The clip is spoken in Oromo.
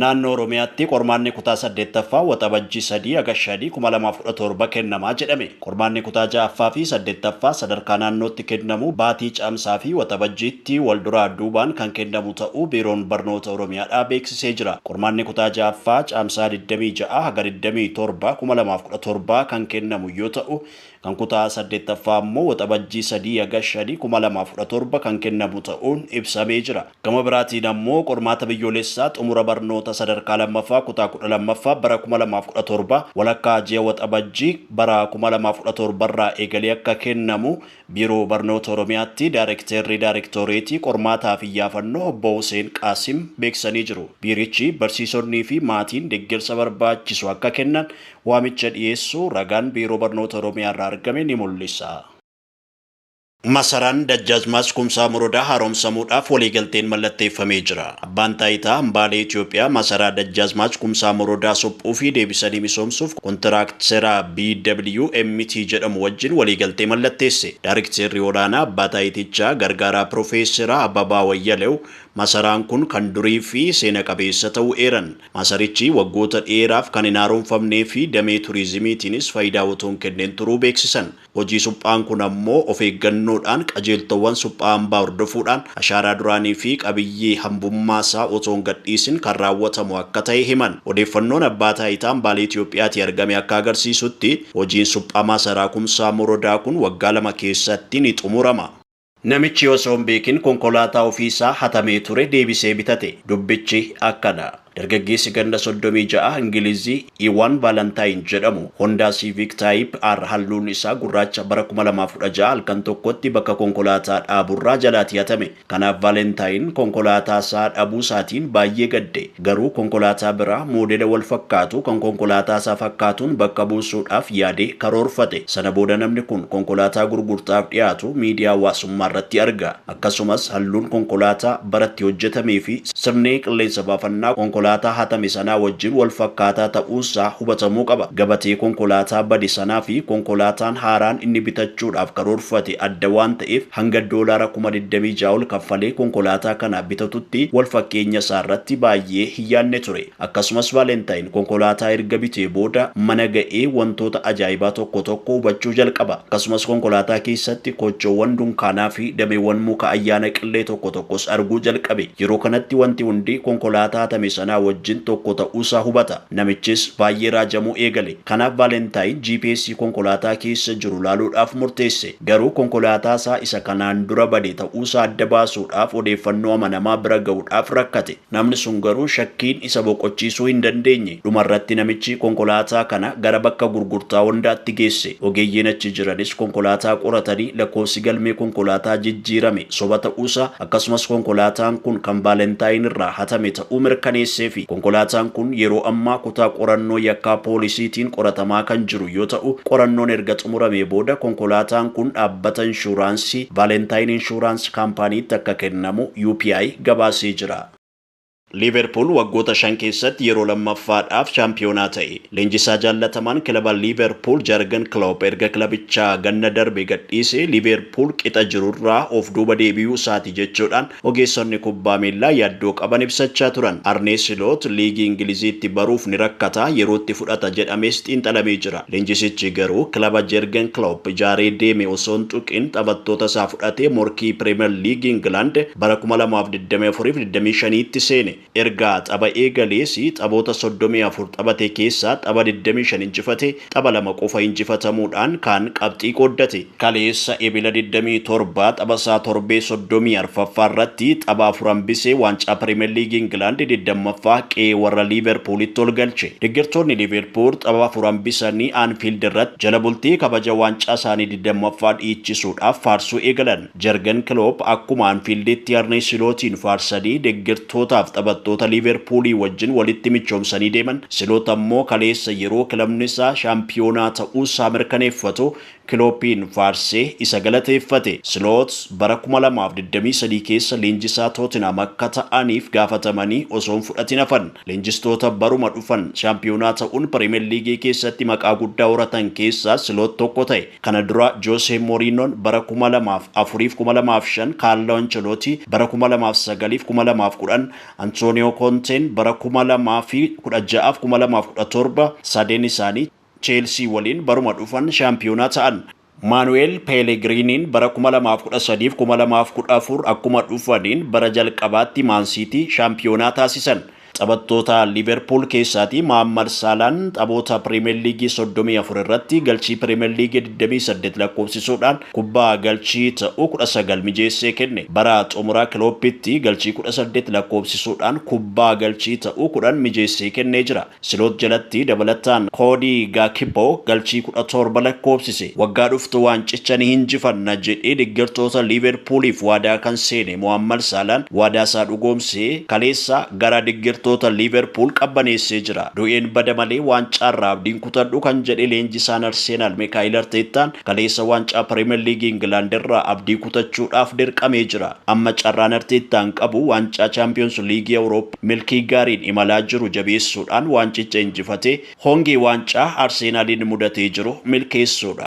Naannoo Oromiyaatti qormaanni kutaa 8ffaa Waxabajjii 3 haga 5 2017 kennamaa jedhame. Qormaanni kutaa 6ffaa fi 8ffaa sadarkaa naannootti kennamu baatii Caamsaa fi Waxabajjiitti wal duraa duubaan kan kennamu ta'uu Biiroon Barnoota Oromiyaadhaa beeksisee jira. Qormaanni kutaa 6ffaa Caamsaa 26 haga 27 2017 kan kennamu yoo ta'u, kan kutaa 8ffaa ammoo Waxabajjii 3 haga 5 2017 kan kennamu ta'uun ibsamee jira. Gama biraatiin ammoo qormaata biyyoolessaa xumura barnoota sadarkaa lammaffaa kutaa 12ffaa bara 2017 walakkaa ji'a Waxabajjii bara 2017 irraa eegalee akka kennamu Biiroo Barnoota Oromiyaatti Daarekteerri Daarektooreetii Qormaataa fi Iyyaafannoo Obbo Huseen Qaasim beeksisanii jiru. Biirichi barsiisonnii fi maatiin deggersa barbaachisu akka kennan waamicha dhiyeessuu ragaan Biiroo Barnoota Oromiyaarraa argame ni mul'isa. Masaraan Dajjaazmaach Kumsaa Morodaa haaromsamuudhaaf waliigalteen mallatteeffamee jira. Abbaan Taayitaa Hambaalee Itoophiyaa Masaraa Dajjaazmaach Kumsaa Morodaa suphuu fi deebisanii misoomsuuf kontiraaktera BWMT jedhamu wajjin waliigaltee mallatteesse. Daarikteerri olaanaa Abbaa Taayitichaa Gargaaraa Pirofeeseraa Ababaa Wayyalew masaraan kun kan durii fi seena qabeessa ta'uu eeran. Masarichi waggoota dheeraaf kan hin haaromfamnee fi damee turizimiitiinis faayidaa otoo hin kenneen turuu beeksisan. Hojii suphaan kun ammoo of eeggannoodhaan qajeeltowwan suphaa hambaa hordofuudhaan ashaaraa duraanii fi qabiyyee hambummaa isaa otoo hin gadhiisin kan raawwatamu akka ta'e himan. Odeeffannoon Abbaa Taayitaa Hambaalee Itiyoophiyaatii argame akka agarsiisutti hojiin suphaa Masaraa Kumsaa Morodaa kun waggaa 2 keessatti ni xumurama. Namichi osoo hin beekin konkolaataa ofii isaa hatamee ture deebisee bitate. Dubbichi akkana. Dargaggeessi ganna 36 Ingilizii Iwaan Vaalantaayin jedhamu Honda Civic Type R halluun isaa gurraacha bara 2016 halkan tokkotti bakka konkolaataa dhaaburraa jalaati hatame. Kanaaf Vaalentaayin konkolaataa isaa dhabuu isaatiin baay'ee gadde. Garuu konkolaataa biraa moodela wal fakkaatu kan konkolaataa isaa fakkaatuun bakka buusuudhaaf yaadee karoorfate. Sana booda namni kun konkolaataa gurgurtaaf dhiyaatu miidiyaa hawaasummaa irratti arga. Akkasumas halluun konkolaataa, bara itti hojjetamee fi sirni qilleensa baafannaa konkolaataa hatame sanaa wajjin wal fakkaataa ta'uunsaa hubatamuu qaba. Gabatee konkolaataa bade sanaa fi konkolaataan haaraan inni bitachuudhaaf karoorfate adda waan ta'eef hanga doolaara 26,000 ol kaffalee konkolaataa kana bitatutti wal fakkeenya isaarratti baay'ee hin yaadne ture. Akkasumas Vaalentaayin konkolaataa erga bitee booda mana ga'ee wantoota ajaa'ibaa tokko tokko hubachuu jalqaba. Akkasumas konkolaataa keessatti koochoowwan dunkaanaa fi dameewwan muka ayyaana qillee tokko tokkos arguu jalqabe. Yeroo kanatti wanti hundi konkolaataa hatame sanaa wajjin tokko ta'uusaa hubata. Namichis baay'ee raajamuu eegale. Kanaaf Vaalentaayin GPS konkolaataa keessa jiru laaluudhaaf murteesse. Garuu konkolaataasaa isa kanaan dura bade ta'uusaa adda baasuudhaaf odeeffannoo amanamaa bira ga'uudhaaf rakkate. Namni sun garuu shakkiin isa boqochiisuu hin dandeenye. Dhumarratti namichi konkolaataa kana gara bakka gurgurtaa Hondaatti geesse. Ogeeyyiin achi jiranis konkolaataa qoratanii lakkoofsi galmee konkolaataa jijjiirame soba ta'uusaa akkasumas konkolaataan kun kan Vaalentaayin irraa hatame ta'uu mirkaneesseefi. Konkolaataan kun yeroo ammaa kutaa qorannoo yakkaa poolisiitiin qoratamaa kan jiru yoo ta'u, qorannoon erga xumuramee booda konkolaataan kun dhaabbata inshuuraansii Valentine Insurance Company'tti akka kennamu UPI gabaasee jira. Liiverpuul waggoota 5 keessatti yeroo lammaffaadhaaf shaampiyoonaa ta'e. Leenjisaa jaallatamaan kilaba Liiverpuul Jargan Kiloop erga kilabicha ganna darbe gadhiisee Liiverpuul qixa jirurraa of duuba deebi'uu isaati jechuudhaan ogeessonni kubbaa miillaa yaaddoo qaban ibsachaa turan. Arnee Siloot liigii Ingiliziitti baruuf ni rakkata, yeroo itti fudhata jedhamees xiinxalamee jira. Leenjisichi garuu kilaba Jergen Klopp ijaaree deeme osoo hin tuqin taphattoota isaa fudhatee morkii Piriimer Liigii Ingilaand bara 2024 fi 25tti seene. Erga tapha eegalees taphoota 34 taphate keessaa tapha 25 injifate, tapha 2 qofa injifatamuudhaan kaan qabxii qooddate. Kaleessa Ebila 27 tapha isaa torbee 34ffaa irratti tapha 4 hambisee waancaa Piriimer Liigii Ingilaand 20ffaa qe'ee warra Liiverpuulitti ol galche. Deggertoonni Liiverpuul tapha 4 hambisanii Anfiild irratti jala bultii kabaja waancaa isaanii 20ffaa dhiichisuudhaaf faarsuu eegalan. Jargan Kiloop akkuma Anfiilditti Arnee Silootiin faarsanii deggertootaaf taphattoota Liiverpuulii wajjin walitti michoomsanii deeman, Siloot ammoo kaleessa yeroo kilabni isaa shaampiyoonaa ta'uusaa mirkaneeffatu Kilooppiin faarsee isa galateeffate. Siloot bara 2023 keessa leenjisaa Tootinam akka ta'aniif gaafatamanii osoo hin fudhatin hafan. Leenjistoota baruma dhufan shaampiyoonaa ta'uun Pirimeer Liigii keessatti maqaa guddaa horatan keessaa Siloot tokko ta'e. Kana dura Joosee Mooriinoon bara 2004 fi 2005, Kaarloo Ancelooti bara 2009 fi 2010, Antooniyoo Koonteen bara 2016 fi 2017 sadeen isaanii Cheelsii waliin baruma dhufan shaampiyoonaa ta'an. Maanu'eel Peelegiriiniin bara 2013 fi 2014 akkuma dhufaniin bara jalqabaatti Maansiitii shaampiyoonaa taasisan. Taphattoota Liiverpuul keessaatii Mahaammad Saalaan taphoota Pirimeer Liigii 34 irratti galchii Pirimeer Liigii 28 lakkoofsisuudhaan kubbaa galchii ta'uu 19 mijeessee kenne. Bara xumuraa Kilooppitti galchii 18 lakkoofsisuudhaan kubbaa galchii ta'uu 10 mijeessee kennee jira. Siloot jalatti dabalataan Koodii Gaakipoo galchii 17 lakkoofsise. Waggaa dhuftu waancicha ni hinjifanna jedhee deeggartoota Liiverpuuliif waadaa kan seene Mohammad Saalaan waadaa isaa dhugoomsee kaleessa gara deeggartoota Liiverpuul qabbaneessee jira. Du'een bada malee waancaarraa abdiin kutadhu kan jedhe leenjisaan Arseenaal Mikaa'el Arteettaan kaleessa waancaa Pirimeer Liigii Ingilaand irraa abdii kutachuudhaaf dirqamee jira. Amma carraan Arteettaan qabu waancaa Chaampiyoons Liigii Awurooppaa milkii gaariin imalaa jiru jabeessuudhaan waancicha injifatee hongee waancaa Arseenaaliin mudatee jiru milkeessuudha.